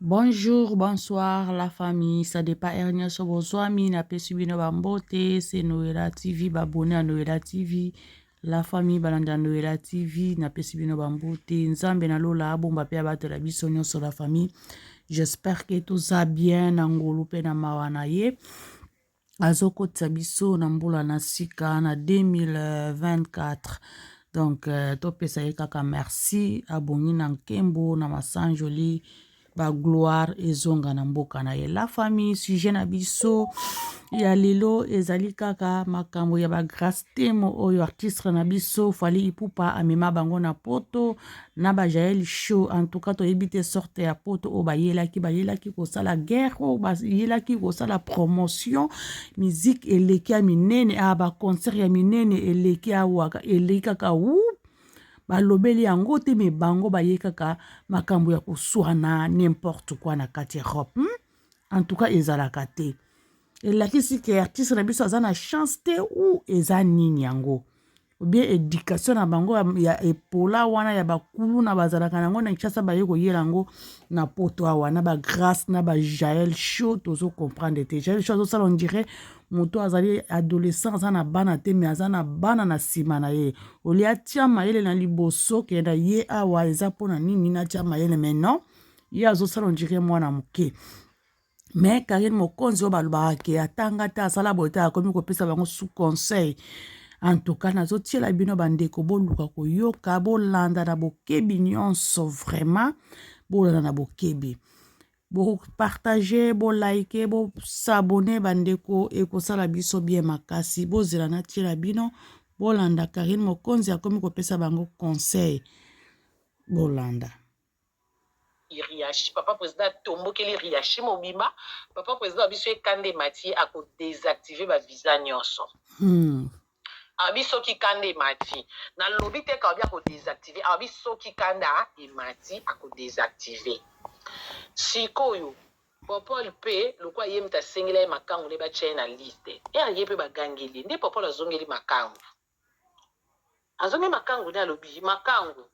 Bonjour, bonsoir la famille, ça dépend heure nyonso bozwami, napesi bino ba mbote, c'est Noela TV, ba abonné à Noela TV, la famille balanda Noela TV, napesi bino ba mbote, Nzambe na lola abomba pe abatela biso nyonso la famille. J'espère que toza bien na ngolu pe na mawa na ye. Azokotisa biso na mbula na sika na 2024 donc euh, topesa ye kaka merci abongi na nkembo na masanjoli bagloire ezonga na mboka na ye la famille sujet na biso ya lelo ezali kaka makambo ya bagrace temo oyo artiste na biso fali ipupa amema bango na poto na ba jael show en tout cas toyebi te sorte ya poto oyo bayelaki bayelaki kosala guerre oyo bayelaki kosala promotion musique eleki ya minene awa ba concert ya minene eleki awa eleki kaka wu balobeli yango te me bango baye kaka makambo ya koswana n'importe quoi na kati ya Europe hmm? en tout cas ezalaka te elakisi ke artiste na biso aza na chance te ou eza nini yango ou bien education na bango ya epola wana ya bakuluna bazalaka nango na kinshasa baye koyela yango na poto awa na bagrace na bajael show tozo comprendre te jael show azosala on dirait moto azali adolescent aza na bana te me aza na bana na nsima na ye olie atia mayele na liboso kenda ye awa eza mpo na nini natia mayele mais non ye azosala on dirait mwana moke Mais Carine Mokonzi oyo balobaka ke atanga te asala boye te akomi kopesa bango sous conseil. En tout cas nazotiela bino bandeko boluka koyoka bolanda na bokebi nyonso vraiment bolanda na bokebi bopartage bolike bosabone bandeko ekosala biso bien makasi bozela natiela bino bolanda Carine Mokonzi akomi kopesa bango conseil bolanda. Riachi papa president atombokeli Riachi mobimba papa president wa biso ye kanda emati ye ako desactiver ba visa nionso alobi soki kanda emati nalobi te alobi ako desactiver alobi soki kanda emati ako desactiver sikoyo Popol pe lokola ye mutu asengela ye makangu ne batia ye na liste heure ye pe bagangeli ye nde Popol azongeli makangu Azongi makangu ne alobi makangu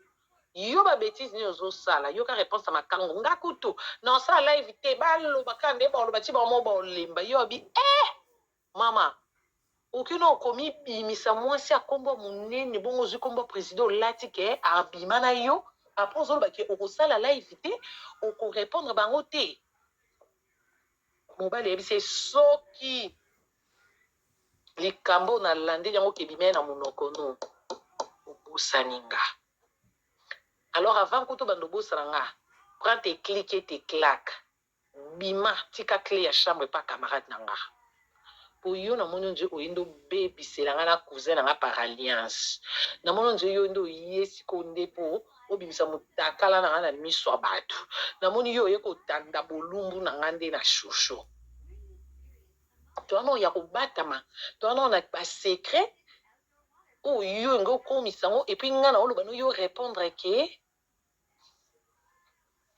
yo ba betise nini ozo sala yoka reponse ya makangu nga kutu na osala live te ba loba kaka nde ba loba ti bango moko bao lemba yo abi eh mama oki na okomi bimisa mwasi ya kombo ya munene bongo ozui kombo ya president olati ke abima na yo après ozoloba ke okosala live te oko repondre bango te mobali ayebisi ye soki Likambo oyo nalandeli yango kebima ye na munoko no obosani nga alors avant kutu obanda obosana nga prends tes clics et tes claques bima tika cle ya chambre epa camarade na nga po yo namoni ondire oye nde obebisela nga na cousin na nga par alliance namoni ondire yo nde oye sikoyo nde po obimisa mutakala na nga na miso ya batu namoni yo oye kotanda bolumbu na nga nde na shosho. Toza nao ya kobatama, toza nao na ba secret oyo yo olingi okomisa yango et puis nga naoloba no yo repondre ke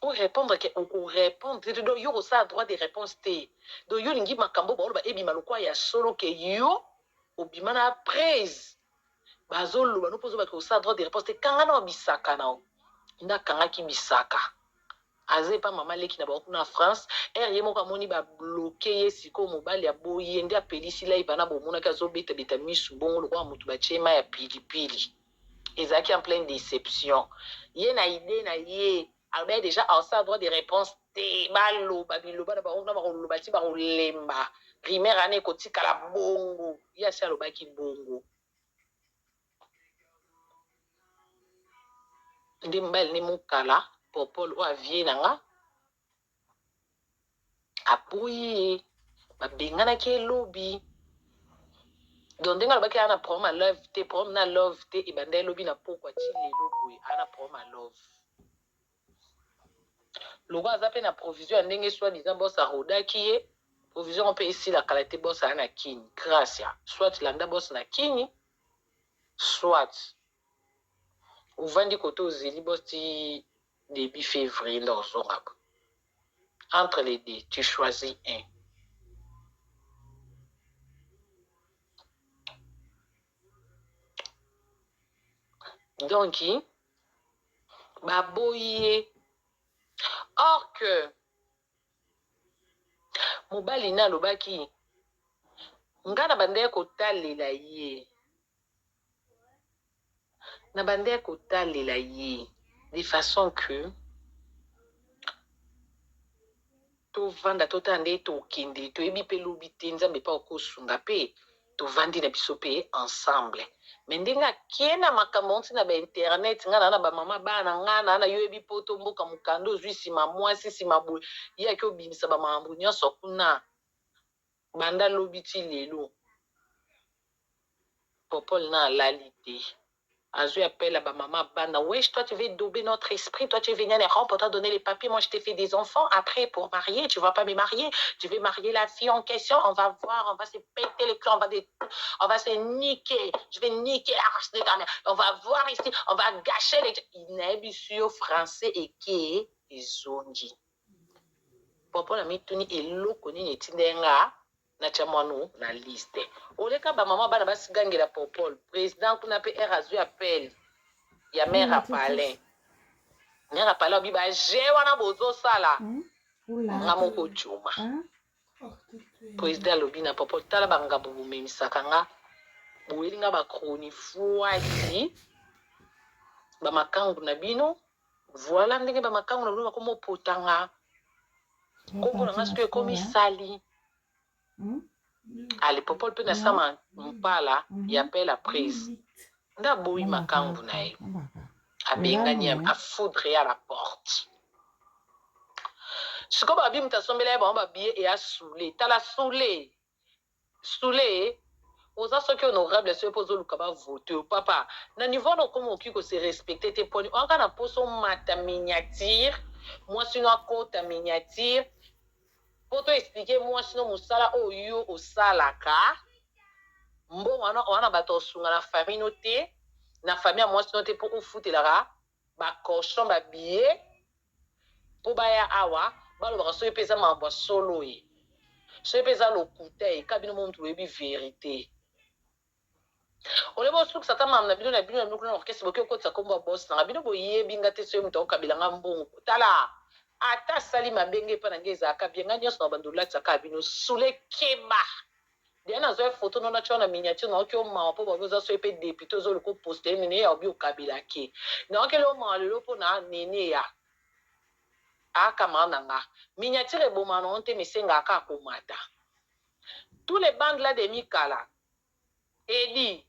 o repondre ke oko repondre te donc yo okosala droit de reponse te donc yo olingi makambo baoloba ebima lokola ya solo ke yo obima na praise bazoloba no mpo ozobaki kosala droit de reponse te kanga nao bisaka nao nde akangaki bisaka Aza epa maman leki na bango kuna France heure ye moko amoni ba bloque ye sikoyo mobali aboyi ye nde apelisi live wana bomonaki azo beta beta misu bongo lokola mutu batie ye mayi ya pili pili ezalaki en pleine deception ye na idee na ye alobaki dejà akosala droit de reponse te baloba biloba na bango kuna bakoloba ti bakolemba rumeur wana ekotikala bongo ye asi alobaki bongo. Nde mobali ne mukala popol oyo avier na nga aboyi ye babenganaki ye lobi donc ndenge alobaki aa na problème ya love te problème na love te ebanda ye lobi na pokwa ti lelo boye aa na problème ya love lokola aza pe na provision ya ndenge soit disant boss arodaki ye provision yango pe esila kala te boss aya na kin gracia soit landa boss na kini soit ovandi kote ozeli boss ti debut fevrier nde ozonga boye entre les deux tu choisis un donc baboyi ye or que. Mobali na alobaki nga na bandaki kotalela ye na bandaki kotalela ye de façon que tovanda totala nde tokende toyebi mpe lobi te nzambe mpe akosunga mpe tovandi na biso mpe ensemble me ndenge akie na makambo yango ntina bainternet ngai naa na bamama bana ngai naa na yo yebi poto mboka mokanda ozwi nsima mwasi nsima boye ye ake obimisa bamakambo nyonso kuna banda lobi ti lelo Popol na alali te azui appel ya ba maman bana wesh toi tu veux dober notre esprit toi tu es venu en Europe on t'a donné les papiers moi je t'ai fait des enfants après pour marier tu vas pas me marier tu veux marier la fille en question on va voir on va se péter les clous on va des on va se niquer je vais niquer la race de ta mère on va voir ici on va gâcher les nayebisi yo français eke ezongi Popol amituni eloko nini etindaki nga Natia mwano na liste. Oleka ba maman bana basi gangela popol president kuna pe heure azui appel ya mère ya palin mère ya palin alobi ba jeux wana bozo sala nga moko djuma president alobi na popol tala ba ngambo bomemisaka nga boyeli nga ba chronifuati ba makangu na bino voilà ndenge ba makangu na bino bakoma opota nga kombo na nga sikoyo ekomi sali ale popol mpe na sama mpala ya pela prise nde aboyi makangu na ye abengani afoudre ye à la porte sikoyo babi moto asombela ye bango babiye eya soule tala soule Soule oza soki honorable soki pe ozoluka ba vote yo papa na niveau wana okoma okoki ko se respecter te poni oza na posa omata miniature mwasi no akota miniature po to explique mwasi no musala oyo yo osalaka mbongo wana oza na bato osunga na famille no te na famille ya mwasi no te po ofutelaka ba cochon ba billet po baya awa balobaka soki pe eza makambo ya solo ye soki pe eza lokuta ye ka bino mutu boyebi verite ole bosukisa ata makambo na bino na bino na bino kuna na orchestre boki okotisa kombo ya boss nanga bino boyebi nga te soki moto akokabela nga mbongo tala ata asali mabe nge epa na nge ezalaka bien nga nyonso na bando olatisa kaka bino sule keba Deja nazwa photo no natia na miniature nayoki yo mawa po babi oza soki pe depute ozo luka oposte neneya obi okabela ke nayokeli yo mawa lelo po na neneya a camarade na nga miniature ebomaka nango te mais esengaka kaka komata tous les bandes là de mikala Eddy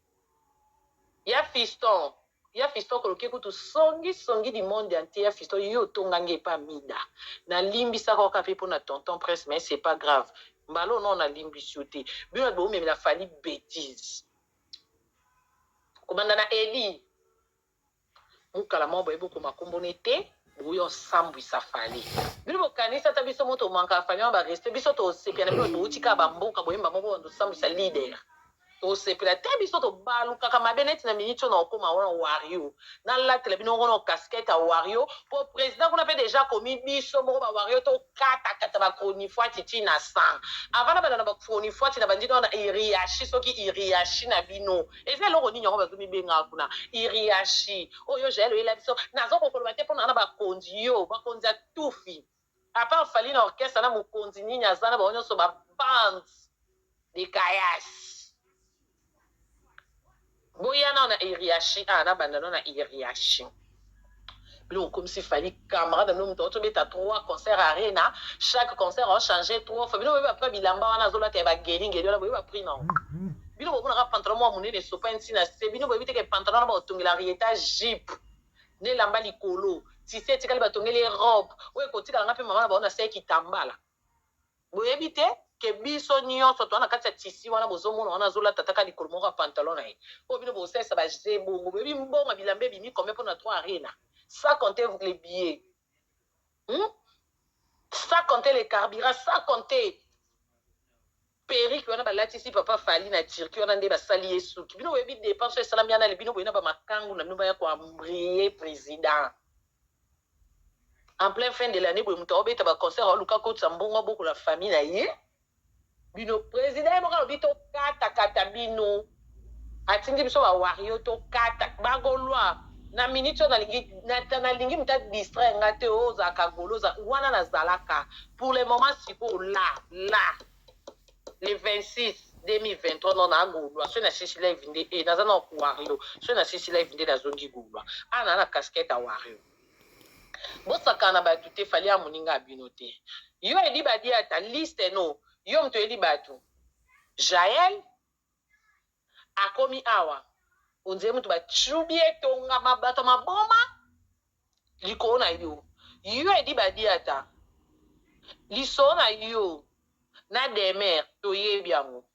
Ya fiston ya fiston koloke kutu songi songi du monde entier ya fiston yo otonga nga epa mida na limbisaka yo kaka pe pona tonton prince mais c'est pas grave mbala oyo nao na limbisi yo te bino batu bomemela fally betise kobanda na Eddy Mukala moko boye bokoma kombo ne te boya osambwisa Fally bino bokanisi ata biso moko tomankaka Fally wana ba respect biso tosepela na bino bowuti kaka ba mboka boyemba moko bobanda osambwisa leader tosepela te biso tobalukaka mabe neti na minute oyo na okoma wana wario nalatela bino ngono casquette ya wario po president kuna pe deja akomi biso moko ba wario tokata kata ba chronifuati ti na 100 avant nabanda na ba chronifuati na bandi nao na iriashi soki iriashi na bino Eza eloko nini yango bazo mibenga kuna iriashi oyo jael oyela biso nazo kokoloba te pona na bakonzi yo bakonzi ya tufi apart fally na orchestre na mokonzi nini aza na bango nyonso ba bande de kayas boya nao na iriashi ah na banda nao na iriashi bino okomisi fally camarade na bino moto aotobeta trois concert arena chaque concert aochange trois fois bino boyebi apres bilamba wana azolata ya bagelingeli wana boyebi bapris nango bino bomonaka pantalon mwa monene esopa ntina se bino boyebi teke pantalon wana baotongela rieta jupe na elamba likolo tisi etikali batongeli ye robe oyo ekotikala nga mpe mama na bango na se kitambala Boyebi te ke biso nionso toza na kati ya tissu wana bozomona wana azolata ata kaka likolo moko ya pantalon na ye oyo bino bokosalisa ba jeux bongo boyebi mbongo ya bilamba ebimi combien pona 3 arena sans compter les billets hum sans compter les carburant sans compter perruque wana balatisi papa Fally na Turquie wana nde basali ye suki bino boyebi depense oyo esalami wana bino boye na ba makangu na bino baya ko embrouiller president En plein fin de l'annee boye mutu aobeta ba concert aoluka akotisa mbongo abokola famille na ye bino president ye moko alobi tokata kata bino atindi biso ba wario tokata ba golois. Na minute oyo nalingi nalingi moto adistraire nga te. Oyo ozalaka golo wana, nazalaka pour le moment sikoyo la la le 26 2023, non, na gaulois. Soki nasisi live nde e naza na wario, soki nasisi live nde nazongi gaulois. Awa naa na casquette ya wario. Bosakana na bato te. Fally ya moninga ya bino te. Yo edi badi ata liste no, yo moto oyeli bato. Jael akomi awa, onzeye moto bacubi etongama, bato maboma likolo na yo. Yo edi badi ata lisolo na yo na Demer, toyebi yango.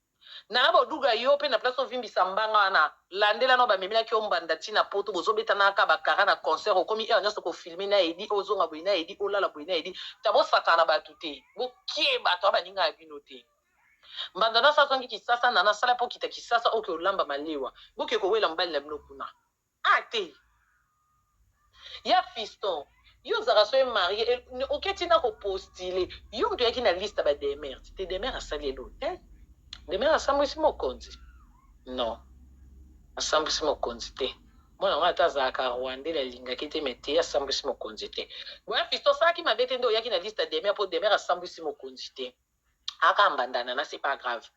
Nana Boduga, yo mpe na place ovimbisa mbanga wana, landela no bamemelaki yo mbanda ntina poto. Bozobetanaka bakara na concert, okomi heure nyonso kofilmer na edi, ozonga boye na edi, olala boye na edi. Ta bosakana na bato te, bokie bato baninga ya bino te. Mbanda nyonso azongi Kisasa. Nana asala mpo okita Kisasa, oke olamba malewa, boke kowela mobali na bino kuna. A te ya fiston, yo ozalaka so marié, oketi na kopostuler. Yo moto oyaki na liste ya bademer te. Demer asali elo te. Demer asambwisi mokonzi? Non, asambwisi mokonzi te. Mwana ngo ata azalaka rwandais, alingaki te, mais te, asambwisi mokonzi te. Boya fiston osalaki mabe te nde oyaki na liste ya Demer, mpo Demer asambwisi mokonzi te. Aka mbandana na, c'est pas grave.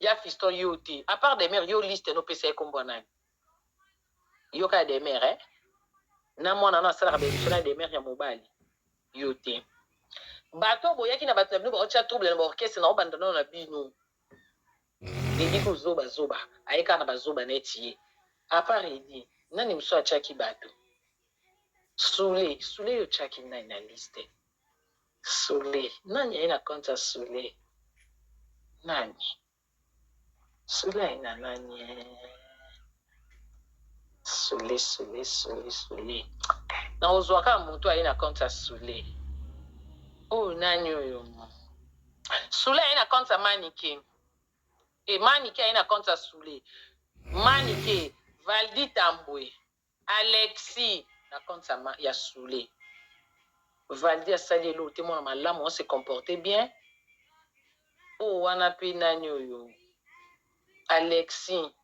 Ya fiston, yo te, à part Demer, yo liste nopesa ye kombo nani? Yoka ya Demer, eh? Na mwana no asalaka baémission na Demer ya mobali. Yo te, bato boyaki na bato na bino, baotya trouble na baorchestre na obanda nano na bino. Edi kozobazoba, aye kaka na bazoba neti ye. À part edi, nani mosusu atiaki bato? Sule, Sule, yo otiaki nani na liste? Sule, nani aye na compte ya Sule? Nani Sule aye na nani? Sule, Sule, Sule, Sule, na ozwa kaka moto aye na compte ya Sule. Oyo nani oyo? Sule aye na compte ya Manike. E Manike aye na compte ya Sule. Manike, Valdi Tambwe, Alexi na compte ya Sule. Valdi asali eloko te, mwana malamu, on se comporte bien. Oyo wana mpe nani oyo? Alexi,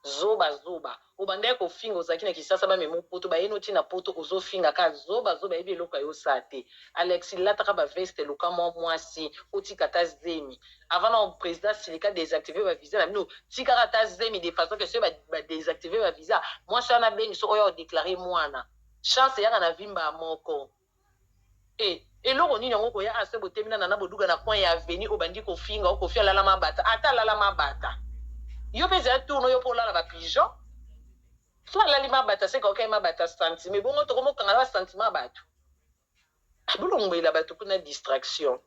zoba zoba, obandaki kofinga. Ozalaki na Kisasa, bamema poto, bayeni otina poto, ozofinga kaka zoba zoba, yebi eloko ya yosala te. Alexi, lataka baveste, luka mwa mwasi, otika ata zemi avant na président silika désactive bavisa na bino. Tikaka ata zemi de façon que soki badésactive bavisa, mwasi wana abengi so oyo odéclare mwana. Chance eyaka na vimba moko. E eloko nini yango koya ase botemi na Nana Boduga na coin ya avenue, obandi kofinga. Okofi alala mabata, ata alala mabata, yo mpe ezala tourne yo mpo olala bapigeon. So alali mabata, seka okai mabata sentiment bongo, tokomokanga na basentiment ya bato. Bolongwela bato kuna distraction.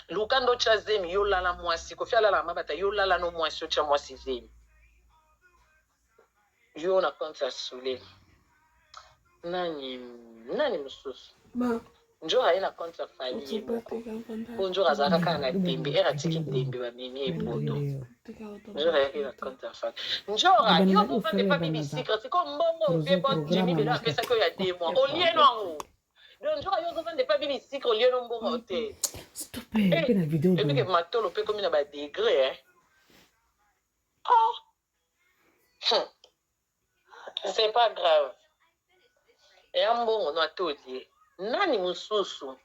Luka nde otya zemi, yo lala mwasi. Kofi alalaka mabata, yo lala no mwasi, otya mwasi zemi. Yo na compte ya Sule, nani nani mosusu? Njora aye na compte ya Fally ye moko, mpo Njora azalaka kaka na tembe. Ere atiki tembe, bamemi ye poto. Njora ayaki na compte ya Fally. Njora, yo ozovanda epa Bibi Secret. Siko mbongo ovie bo Jemi Belo apesaki oyo ya 2 mois, olie no yango. Donc Njora, yo ozovanda epa Bibi Secret, olie no mbongo te. Ebike matolo mpe komi na badegré, eh? Oh. C'est pas grave, eya mbongo no atolie. Nani mosusu?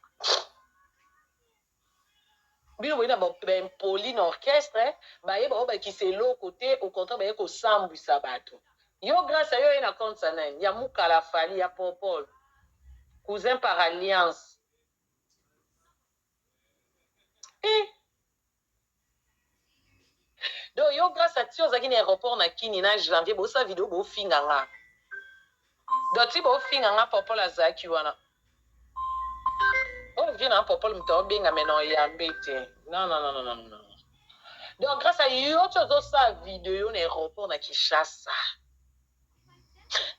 Bino boyi na baimpoli na orchestre, bayeba oyo bakisa eloko te, au contraire baye kosambwisa bato. Yo Grâce, yo ye na compte ya nani? Ya Mukala Fally, ya Popol, cousin par alliance. Eh. Donc yo Grâce, ati ozalaki na aéroport na Kini na janvier, bosala video, bofinga nga. Donc ti bofinga nga, Popol azalaki wana. Oyo vie na Popol, moto aobenga me na oyambe te. Non, non, non, non, non, non. Donc grâce à yo, ti ozosala video na aéroport na Kinshasa,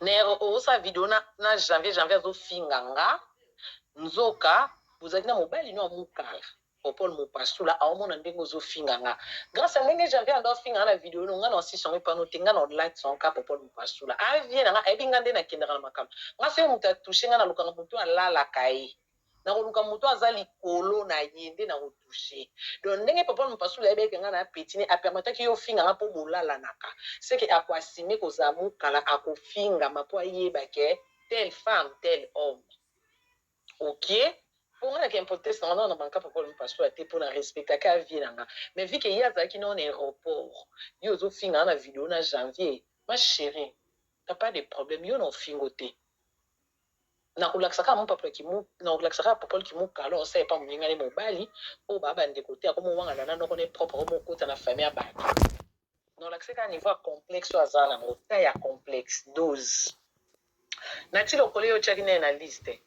na ozosala video na janvier, janvier azofinga nga. Nzoka bozalaki na mobali no ya Mokala, Popol Mopasula, aomona ndenge ozofinga nga. Grâce ya ndenge janvier ando afinga nga na video no, nga na osisi yango epano te, nga na olakisa yango ka. Popol Mopasula avie na nga, ayebi nga nde nakendaka na makambo. Nga soki moto atouche nga, nalukaka moto alalaka ye. Nakoluka moto aza likolo na ye nde nakotouche. Donc ndenge papa Mupasula ayebaki ke nga na petit ne apermetaki yo ofinga nga po bolalanaka, ce que ako assumer kozala mukala akofingama po ayeba ke telle femme tel homme. Ok po nga na ki impolitesse na nga nanu na manka papa Mupasula te po na respectaka vie na nga mais vu que ye azalaki nanu na aeroport yo ozo finga nga na video na janvier ma cherie t'as pas de problème yo na ofingo te. Nakolakisa kaka mopapolo kimu, nakolakisa kaka popol kimukala osala epa moninga ne mobali oyo ba ba ndeko te akomi owangana na noko ne propre akomi okota na famille ya batu. Nakolakisa kaka niveau ya complexe oyo aza nango, taille ya complexe dose. Naty lokole yo otiaki naye na liste.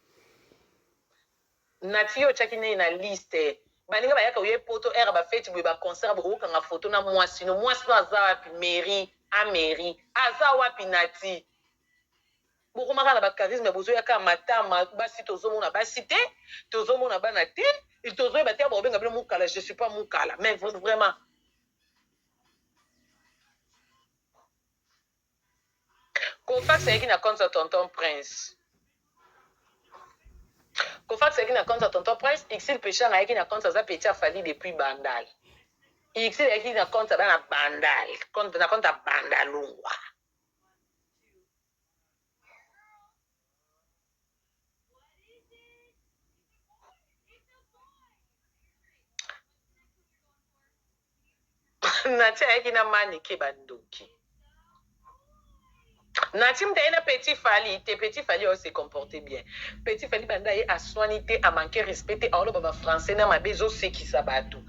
Naty yo otiaki naye na liste. Baninga bayaka oye poto heure ba feti boye ba concert boye okanga photo na mwasi no mwasi no aza wapi Mary a Mary aza wapi Naty. Bokoma kaka na ba charisme bozoya kaka matama basi tozomona basi te tozomona bana te tozoyeba te bakobenga bino mukala je suis pas mukala mais vraiment Kofax ayaki na compte ya tonton Prince Kofax ayaki na compte ya tonton Prince Ixil Peshanga ayaki na compte aza petit ya Fally depuis Bandal Ixil ayaki na compte ya bana Bandal na compte ya Bandalungwa Naty ayaki na manike ba ndoki. Naty mutu aye na petit Fally te petit Fally ao se comporter bien. Petit Fally banda aye aswani te a manque respect te aoloba ba français na mabe ezo sekisa batu.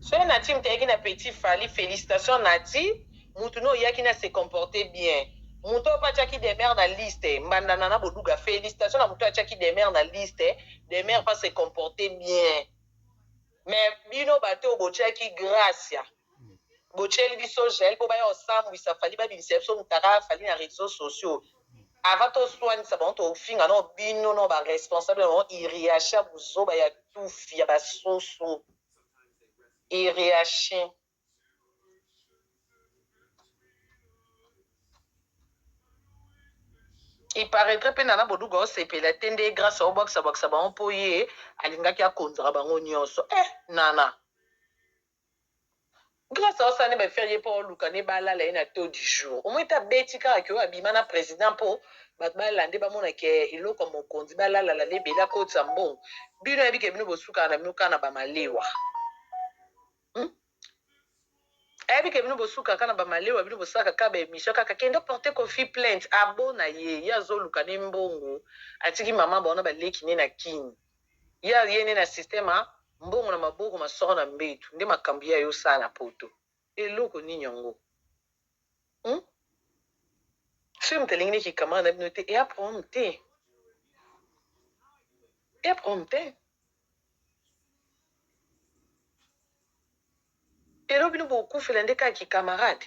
Soki Naty mutu ayaki na petit Fally felicitations Naty Mutu no oyaki na se comporter bien. Mutu oyo pe atiaki demeure na liste, mbanda nana boduga felicitations na mutu oyo atiaki demeure na liste, demeure pe a se comporter bien. Mais bino batu oyo botiaki gracia, botieli biso jael po baya kosambwisa Fally, babimisa biso mutakala Fally na reseaux sociaux. Avant toswanisa bango tofinga nao bino nao ba responsable na bango iriacha buzoba ya tufi ya ba soso iriachi. Il paraîtrait pe Nana Boduga osepela te nde Grace obwakisa bwakisa bango po ye alingaki akonzaka bango nionso. Eh Nana. Grace aosala nde ba faire ye po oluka nde balala ye na taux du jour. Omoni te abeti kaka ke oyo abima na president po bato balande bamona ke eloko ya mokonzi balalala nde ebele akotisa mbongo. Bino ayebi ke bino bosukaka na bino kaka na ba malewa. Hum? Ayebi ke bino bosuka kaka na ba malewa bino bosalaka kaka ba emission kaka kende porte Koffi plainte abona ye ye azoluka ne mbongo atiki maman bango na ba leki ne na kin ye aye ne na système ya mbongo na maboko masoko na mbetu nde makambu ye ayo sala na poto eloko nini yango hum soki mutu alingi ne ki camarade na bino te eya problème te eya problème te. Lelo bino bokufela nde kaka ki camarade?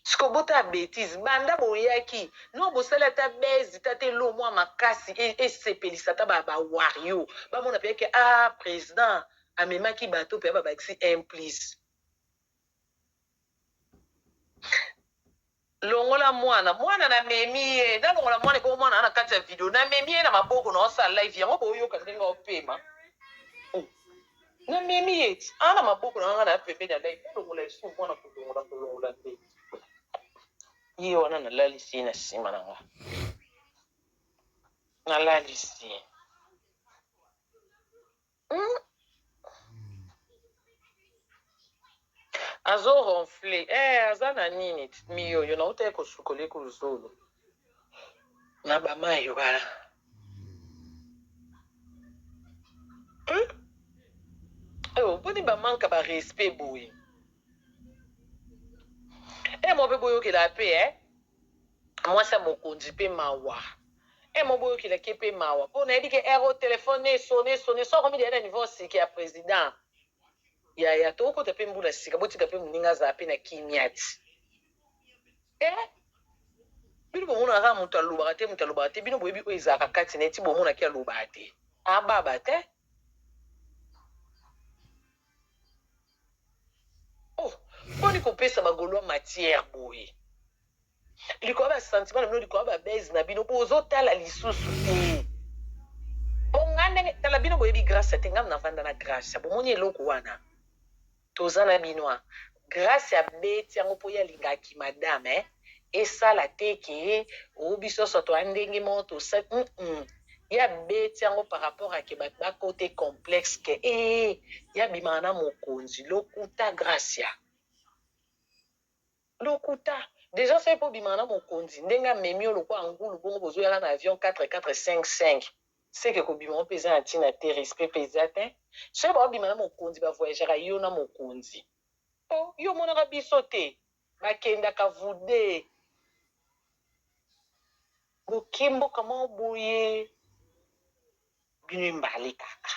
Sikoyo botala betise banda boyaki no bosali ata buzz te ata eloko mwa makasi esepelisa ata ba ba wario bamona penza ke ah president amemaki bato penza babakisi un plus. Longola mwana mwana na memi ye nalongola mwana ebongo mwana na kati ya video na memi ye na maboko na osala live yango boyoka ndenge opema oh. Na memi ye ti ana maboko na nga na pembeni ya live nalongola esu mwana kolongola kolongola nde ye wana nalalisi ye na nsima na nga nalalisi ye Hmm? Azo ronfle eh aza na nini miyoyo nautaki kosukola ye kuzulu na ba mayi wana hmm? Eh, boni ba manque ba respect boye eh mo pe boyokela pe eh mwasi ya mokonzi pe mawa Eh mo boyokelaki ye pe mawa po nayebi ke heure oyo telephone esone esone so akomi deja na niveau sika ya president yaya tokokota pe mbula sika botika pe moninga azala pe na kimia ti eh bino bomonaka kaka moto alobaka te moto alobaka te bino boyebi oyo ezalaka kati na ye ti bomonaki alobaka te ababa te oh boni kopesa ba golois matière boye. Likolo ya ba sentiment na bino, likolo ya ba buzz na bino, bozotala lisusu te. Po nga ndenge tala bino boyebi Gracia te, nga navanda na Gracia, bomoni eloko wana? Toza na bino ah. Gracia abeti yango po ye alingaka ki madame eh. Esala te ke oh biso nionso toa ndenge moko tosali hum ye abeti yango par rapport à ke batu bakota ye complexe ke eh ye abimaka na mokonzi lokuta Gracia. Lokuta. Dejà soki pe obimaka na mokonzi ndenge amemi yo lokola ngulu bongo bozoyaka na avion 4 4 5 5 seke kobima ngo pe eza na tina te respect pe eza te soki baobima na mokonzi ba voyageaka yo na mokonzi oh yo omonaka biso te bakendaka vude boke mboka moko boye bino embale kaka.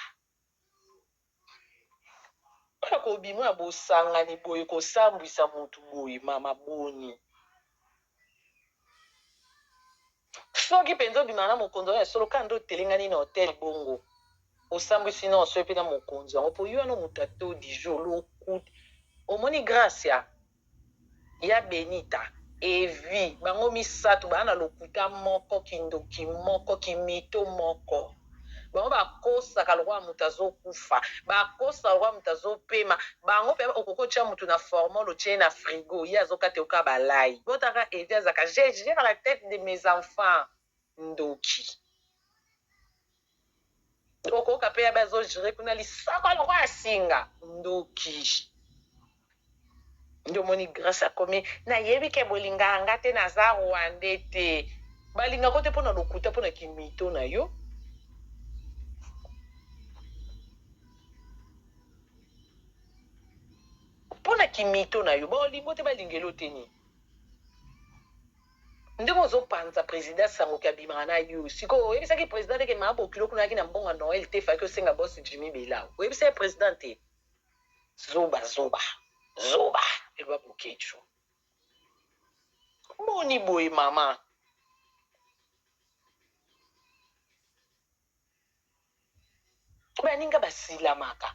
Pona kobima ya bosangani boye kosambwisa mutu boye mama boni? Soki penza obimaka na mokonzi yango ya solo kaka nde otelengani na hotel bongo osambwisi nonso yo pe na mokonzi yango po yo wana mutu ya taux du jour lokuta omoni Gracia Ya Benita, Evi, bango misatu baza na lokuta moko, kindoki moko, kimito moko. Bango bakosaka lokola mutu azo kufa, bakosaka lokola mutu azo pema. Bango pe okoki kotia mutu na formol otie ye na frigo, ye azo kata yo kaka ba layi. Botaka Evi azalaka je gere la tete de mes enfants. Ndoki. Okoyoka pe yabe azo jure kuna lisoko lokola singa. Ndoki. Nde omoni Grace akomi nayebi ke bolingaka nga te naza rwandais te. Balingaka yo te pona lokuta pona ki mytho na yo. Pona ki mytho na yo. Baolingo te balingelo te nini? Ndenge ozo panza president sango ke abimaka na yo sikoyo oyebisaki president te ke mama bokilo kuna ayaki na mbongo ya Noël te fallaki osenga boss Jimmy Belawu oyebisaki president te zoba zoba zoba eloba boketshu boni boye mama. Baninga basilamaka.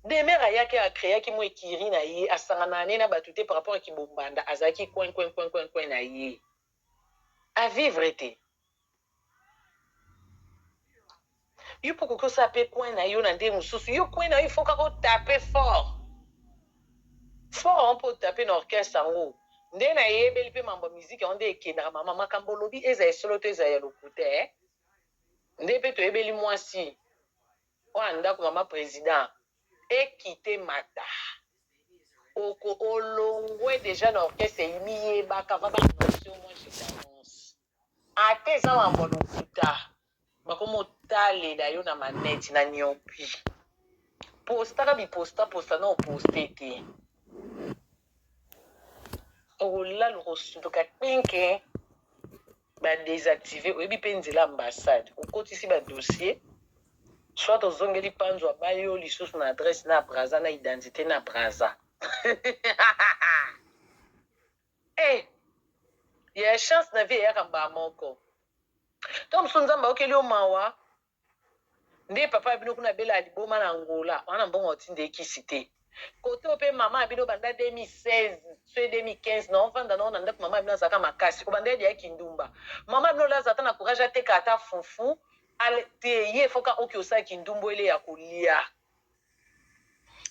Demeure ayaki a creaki mua ecurie na ye, asanganaka ne na batu te par rapport ya kibombanda, azalaki coin coin coin coin coin na ye. A vivre te. Yo pe okoki osala pe coin na yo na ndenge mosusu. Yo coin na yo il faut kaka o taper fort. Fort yango pe o taper na orchestre yango. Nde nayebeli pe mambo ya musique yango nde ekendaka mama. Makambo olobi ezala ya solo to ezala ya lokuta eh. Nde pe toyebeli mwasi oyo ya ndaku mama president ekita emata oko olongwe dejà na orchestre miyebaka va ba annonce yo moi je t'annonce ata eza mambo ya lokuta bakomi otalela yo na manette na niopi postaka biposta posta na oposte te okolala okosutuka pinke Ba desactiver oyebi pe nzela ambassade okotisi ba dossier soit ozongeli panzu abali yo lisusu na adresse na brazza na identite na brazza eh ya chance na vie eyaka mbala moko to mosusu nzambe ayokeli yo mawa Nde papa ya bino kuna abelaka liboma na Angola wana mbongo otinda ye kisi te kote oyo pe maman ya bino banda 2016 soki 2015 na ovanda na yo na ndaku maman ya bino azalaka makasi obanda ye deja kindumba maman ya bino oyo aza ata na courage ateka ata fufu ale te ye faut kaka oke osala kindumba oyo ya kolia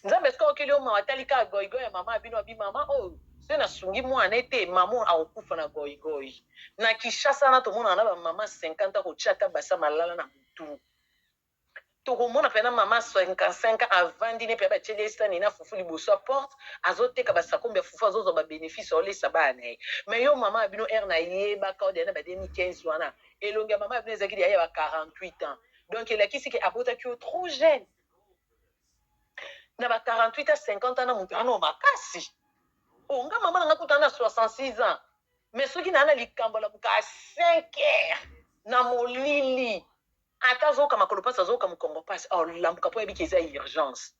Nzambe soki ayokeli yo mawa atali kaka goigoi ya mama ya bino abi mama oyo soki nasungi mwana ne te mama oyo akokufa na goigoi. Na Kinshasa wana tomonaka na ba mama 50 ans kotia ata basa malala na mutu. Tokomona pena mama 55 ans avandi ne pena batieli ye sani na fufu liboso ya porte azoteka ba sakombi ya fufu azozwa ba benefice aolesa bana na ye. Mais yo mama ya bino heure nayebaka oyo deja na ba 2015 wana elongi ya mama ya bino ezalaki deja ya ba 48 ans donc elakisi ke abotaki yo trop jeune. Na ba 48 a 50 ans na mutu ano makasi. Oh nga mama na nga kuta na 66 ans. Mais soki na na likambo la buka à 5 heures na molili ata azoyoka makolo pasi azoyoka mokongo pasi aolamuka po ayebi ke eza urgence.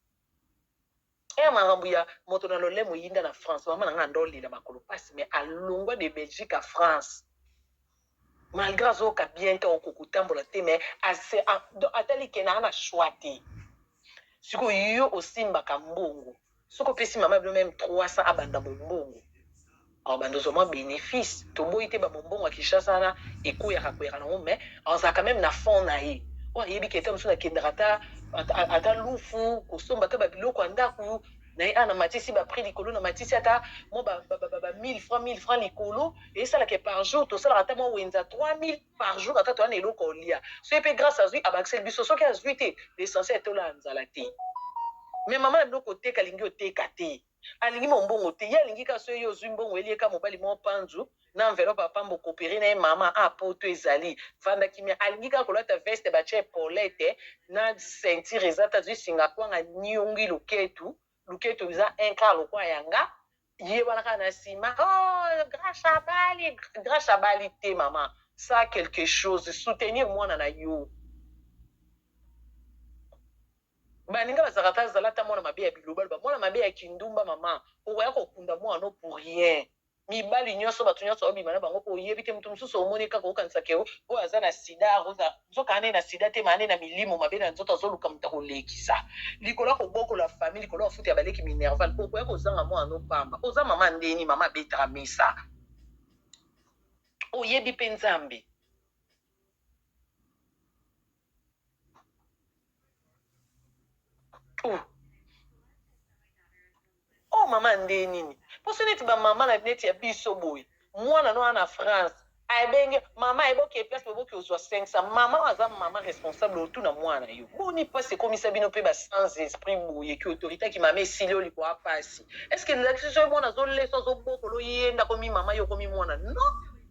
Eya makambo ya moto na lolemo eyinda na France mama na nga ando lela makolo pasi mais alongwa de Belgique à France. Malgre azoyoka bien te akokoka kotambola te mais atali ke naa na choix te. Sikoyo yo osimbaka mbongo soki opesi mama bino meme 300 abanda mombongo. Akobanda ozwa mwa benefice. Toboyi te ba mombongo ya Kinshasa wana ekweyaka kweyaka nango mais azalaka quand meme na fond na ye oyo ayebi ke ata mosusu nakendaka ata ata lufu kosomba ata ba biloko ya ndaku na ye awa namatisi ba prix likolo namatisi ata mwa ba ba ba 1000 francs 1000 francs likolo esala ke par jour tosalaka ata mwa wenze ya 3000 par jour ata toza na eloko ya kolia soki pe Grace azwi abakiseli biso soki azwi te l'essentiel tolala nzala te mais mama na bino koteka alingi oteka te. Alingi mombongo te ye alingi kaka soki yo ozui mbongo elie kaka mobali moko panzu na enveloppe ya pamba okopere na ye mama ah poto ezali vanda kimia alingi kaka kolata veste batie epaulette na ceinture eza te azui singa kwanga niongi loketu luketu eza un quart lokola ya nga ye wana kaka na sima oh grace abali grace abali te mama ça quelque chose soutenir mwana na yo. Baninga bazalaka ata zala ata mwana mabe ya bilobaloba mwana mabe ya kindumba maman okoya kokunda mwana no pour rien mibali nioso batu nioso obima na bango oyebi te mutu mususu omoni kaka okanisa ke oyo aza na sida akoza nzoka ane na sida te ma ane na milimo mabe na nzoto azoluka mutu akolekisa likolo ya kobokola famille likolo ya futa ya baleki minerval okoya kozanga mwana no pamba oza mama ndeni mama abetaka mesa oyebi pe nzambe. Oh. Oh mama nde nini? Poso neti ba mama na neti ya biso boye. Mwana no na France. Abenge mama eboki place boboki ozwa 500. Mama aza mama responsable otuna mwana yo. Boni pasi ekomisa bino pe ba sans esprit boye ki autorité ki mama esili oliko pasi. Est-ce que lakisi so mwana azoleso azobokolo yenda komi mama yo komi mwana? Non.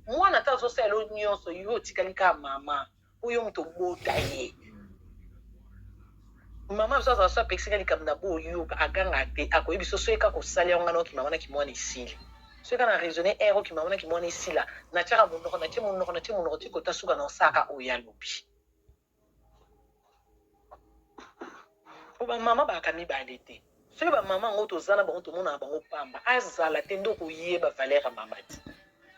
Mwana ata azosala yo nyonso yo otikali kaka mama. Po yo moto obota ye. Mama biso azala so apekisi nga likambo na boyoka aganga te akoyebi so soki kaka osali yango nga na okima wana kimwana esili soki kaka na raisonne heure okima wana kimwana esila natiaka monoko natie monoko natie monoko ti kota suka na osaka oyo alobi po ba mama baaka mibale te soki ba mama yango toza na bango tomonaka bango pamba azala te nde okoyeba valeur ya mama te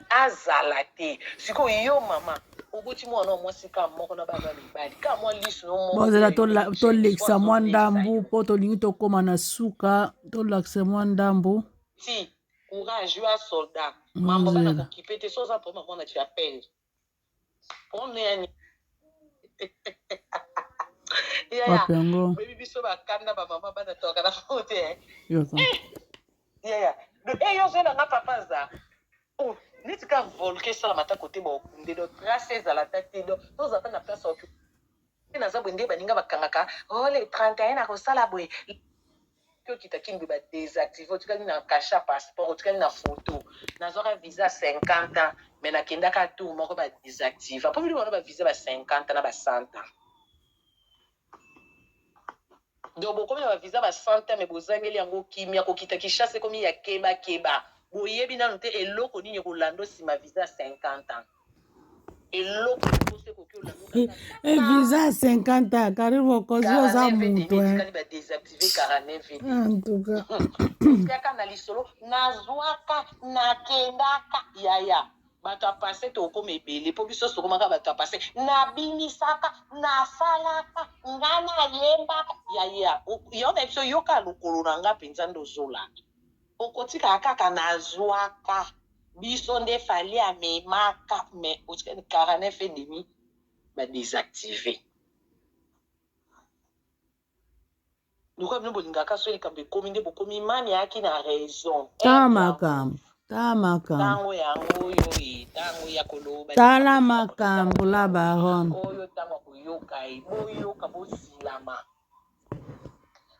azala te sikoyo yo mama oboti mwana wa mwasi kaka moko na bana mibali kaka mwa lisu no moko bozela tolekisa mwa ndambu mpo tolingi tokóma na suka tolakisa mwa ndambu ti courage yo a soldat mambo bana kokipe te so oza problème mwana tu appelle problème ya nini yaya oyebi biso bakanda bamama bana toaka na bango te yaya e yo ozela nga papa aza oh, neti ka volke esalama ata kote baokunde do trace ezala ata te do tozala ata na place oke naza boye nde baninga bakangaka oh le 31 nakosala boye okita kin ba desactive otikali na kasha passeport otikali na photo nazwaka visa 50 ans mais nakendaka tour moko ba desactive mpo bino wana ba visa ba 50 ans na ba 100 ans donc bokomi na ba visa ba 100 ans mais bozangeli yango kimia kokita Kinshasa ekomi ya keba keba boyebi nanu te eloko nini ekolanda nsima visa 50 ans eloko liboso ekoki olanda e visa ya 50 ans Karine Mokonzi oza moto etikali ba désactiver 49 en tout cas kaka na lisolo nazwaka nakendaka yaya bato ya passe tokoma ebele mpo biso tokomaka bato ya passe nabimisaka nasalaka nga nayembaka yaya yo na biso yoka lokolo na nga mpenza nde ozolanda okotikaka kaka nazwaka biso nde fali amemaka mais otikali 49 et demi ba désactiver lokola bino bolingaka so likambo ekomi nde bokomi mami ayaki na raison ta makambo ta makambo ntango yango oyo e ntango ya koloba tala makambo la baronne oyo ntango ya koyoka ye boyoka bosilama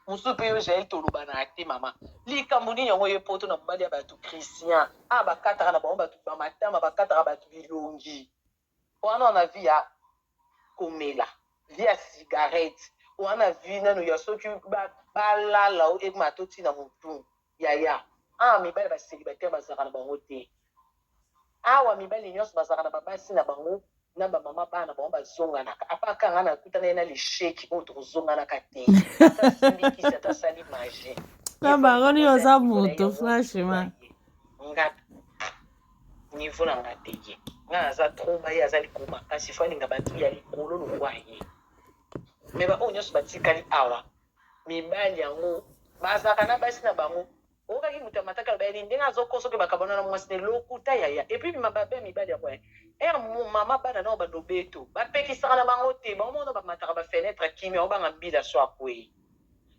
mosusu mpe yo jael tolobana te mama likambo nini yango ye poto na mobali ya bato christian a bakataka na bango bato bamatama bakataka bato bilongi wana na vie ya komela vie ya cigarette wana vie nano ya soki balala ekoma totina motu yaya awa mibali ba célibataire bazalaka na bango te awa mibali nyonso bazalaka na babasi na bango na bamama bana na bango bazonganaka apaka nga nakutana ye na lisheki oyo tokozonganaka te ata simbi kisi ata asali magie na bango nini oza moto franchement nga niveau na nga te ye nga naza trop ba ye aza likolo makasi fo alinga bato ya likolo lokwa ye me baoyo nyonso batikali awa mibali yango bazalaka na basi na bango. Oyokaki moto amataki aloba yani ndenge azokosa oke bakabwana na mwasi ne lokuta yaya. Et puis mabe mibali yango eh. Heure mama bana nao bando beto bapekisaka na bango te bango moko bamataka ba fenetre kimia obanga mbila so akweyi.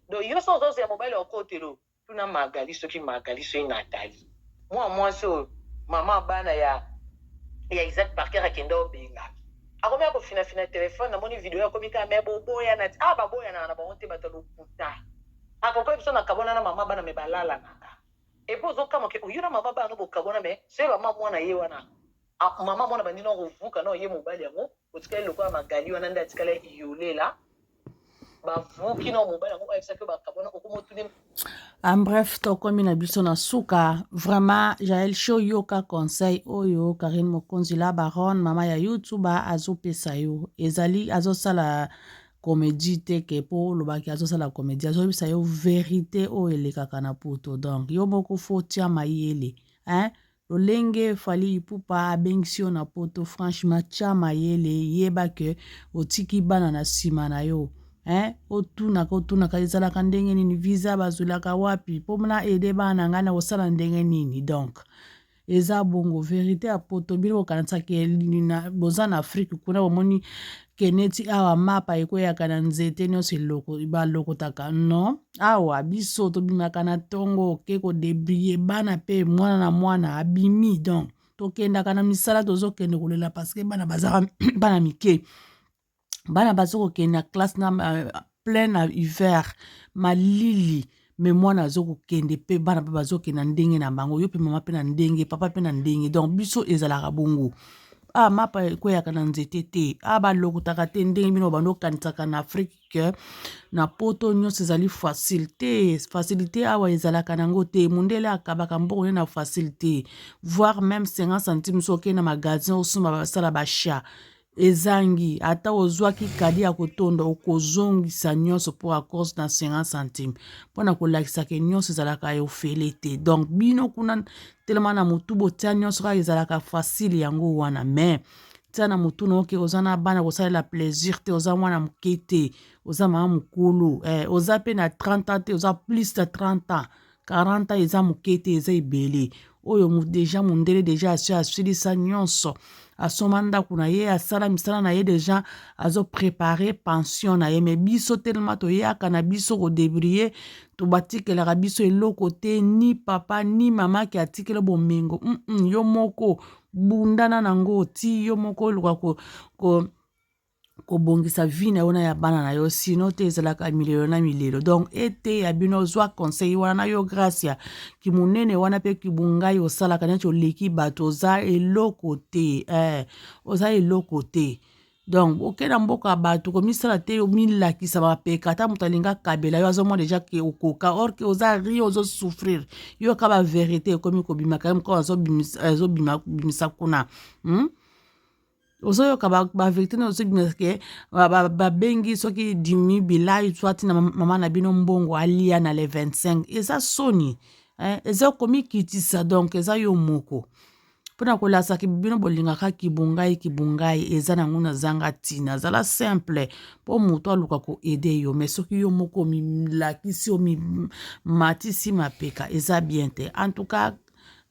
Donc yo so ozozela mobali okotelo tuna Magali soki Magali soki Nathalie mwa mwasi oyo mama bana ya ya Isaac Parker akenda obenga akomi akofinafina telefone namoni video akomi kaka me boboyana ti ah baboyanaka na bango te bato ya lokuta akokoyi biso na kabona na mama bana me balalanaka epuis ozokamwa ke oyo na mama bana bokabona me soki mama mwana ye wana ah, mama mwana bandi na kovuka na ye mobali yango otikali lokola Magali wana nde atikali iyolela bavuki na mobali yango bayebisaki bakabona okomotuni. En bref, tokomi na biso na suka. Vraiment, Jael Show, yoka conseil oyo Karine Mokonzi la baronne, mama ya YouTube, azopesa yo. Ezali azosala comédie te ke mpo olobaki azosala comédie, azoyebisa yo vérité oyo elekaka na poto. Donc yo moko fo tia mayele, hein? Lolenge Fally Ipupa abengisi yo na poto, franchement tia mayele, yeba ke otiki bana na nsima na yo, hein? Otunaka otunaka ezalaka ndenge nini, visa bazwelaka wapi mpo na aide bana na ngai na kosala ndenge nini. Donc eza bongo verite ya poto. Bino bokanisaka boza na Afrique kuna bomoni ke neti awa mapa ekweyaka na nzete nyonso eloko balokotaka. Non, awa biso tobimaka na ntongo oke kodebrie bana mpe mwana na mwana abimi. Donc tokendaka na misala, tozokende kolela parce que bana bazaka bana mike, bana baza kokende na classe na plein na hiver, malili, me mwana aza kokende mpe bana mpe bazokende na ndenge na bango, yo mpe mama mpe na ndenge, papa mpe na ndenge. Donc biso ezalaka bongo. Ah, mapa ekweyaka na nzete te, ah, balokotaka te ndenge bino bando okanisaka na Afrique ke na poto nyonso ezali facile te. Facilité awa ezalaka nango te. Mondele akabaka mbongo ye na facile te, voire même 50 centime soki okei na magasin osomba basala bachat ezangi, ata ozwaki kadi ya kotonda okozongisa nyonso mpo a cause na 50 centime, mpo na kolakisa ke nyonso ezalaka ya ofele te. Donc bino kuna telema na motu botia nyonso kaka ezalaka facile yango wana, mais tia na motu na oke oza na bana kosalela plaisir te, oza mwana moke te, oza mama mokolo eh, oza mpe na 30 ans te, oza plus de 30 ans, 40 ans eza moke te, eza ebele. Oyo deja mondele deja asi asilisa nyonso, asomba ndako na ye, asala misala na ye, deja azoprepare pension na ye. Me biso telema toyaka na biso kodebrie, tobatikelaka biso eloko te, ni papa ni mama ke atikela bomengo. Yo moko bundana nango ti yo moko oluka ko kobongisa vie na yo na ya bana na yo, sino te ezalaka milelo na milelo. Donc eteya bino, zwa conseil wana na yo Gracia kimonene wana mpe kibungai osalaka neti oleki bato, oza eloko te eh, oza eloko te. Donc oke na mboka ya bato komisala te, omilakisa mapeka, ata moto alingi akabela yo azomona deja ke okoka, or ke oza rien, ozosouffrir. Yo ka baverité ekomi kobima kaka moko azobimisa kuna, Ozoyoka baverité ba ozobimisa ke babengi soki dimi bilai soit na mama na bino mbongo alia na le 25, eza soni eh, eza komikitisa. Donc eza yo moko mpona kolasaki bino bolingaka kibungai kibungai eza nango nazanga ntina. Zala simple mpo moto aluka koede yo, me soki yo moko omilakisi omimatisi mapeka eza bien te. En tout cas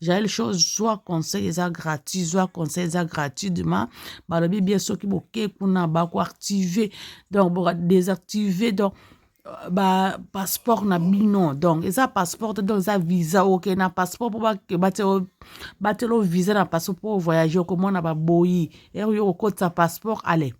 Jael Show, zwa conseil eza gratuit, zwa conseil eza gratuitement. Balobi bien soki boke kuna bakoactive, donc boka désactive donc ba passeport na bino. Donc eza passeport te, donc eza visa. Okende na passeport mpo batiela visa na passeport mpo voyage, okomona baboyi ere yo kokotisa passeport. Ale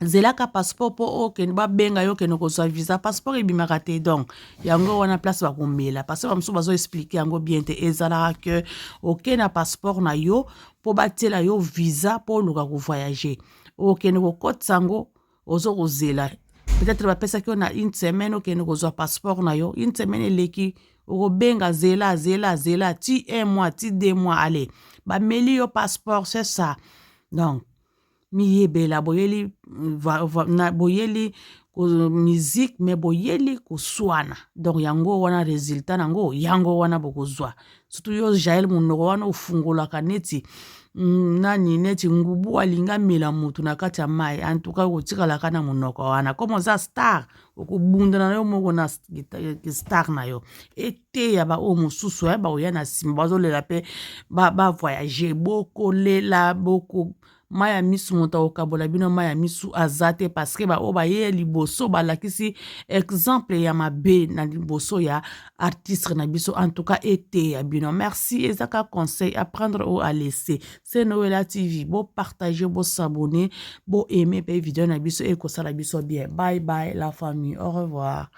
zelaka passeport mpo okende babenga yo okende kozwa visa, passeport ebimaka te. Donc yango wana place bakomela parce que bamosusu bazoexpliquer yango bien te. Ezalaka ke oke na passeport na yo mpo batiela yo visa mpo oluka kovoyage, okende kokotisa yango, ozo kozela peut-être bapesaki yo na une semaine okende kozwa passeport na yo, une semaine eleki, okobenga zela zela zela ti un mois ti 2 mois, ale bameli yo passeport, c'est ça. Donc miyebela boyeli na boyeli musique me boyeli koswana. Donc yango wana résultat nango yango wana bokozwa. Surtout yo Jael, monoko wana ofungolaka neti Nani neti ngubu alingi amela motu na kati ya mai, antuka okotikalaka na monoko wana. Comme oza star, okobundana na yo moko na star na yo. Eteya baoyo mosusu eh, bakoya na nsima bazolela mpe bavoyage, bokolela boko mai ya misu. Moto akokabola bino mai ya misu aza te, parce que baoyo baye liboso balakisi exemple ya mabe na liboso ya artiste na biso. En tout cas, eteya bino. Merci, eza ka conseil à prendre ou à laisser. C'est Noela TV. Bopartage, bos'abonner, boaime mpe video na biso, ekosala biso bien. Bye bye la famille, au revoir.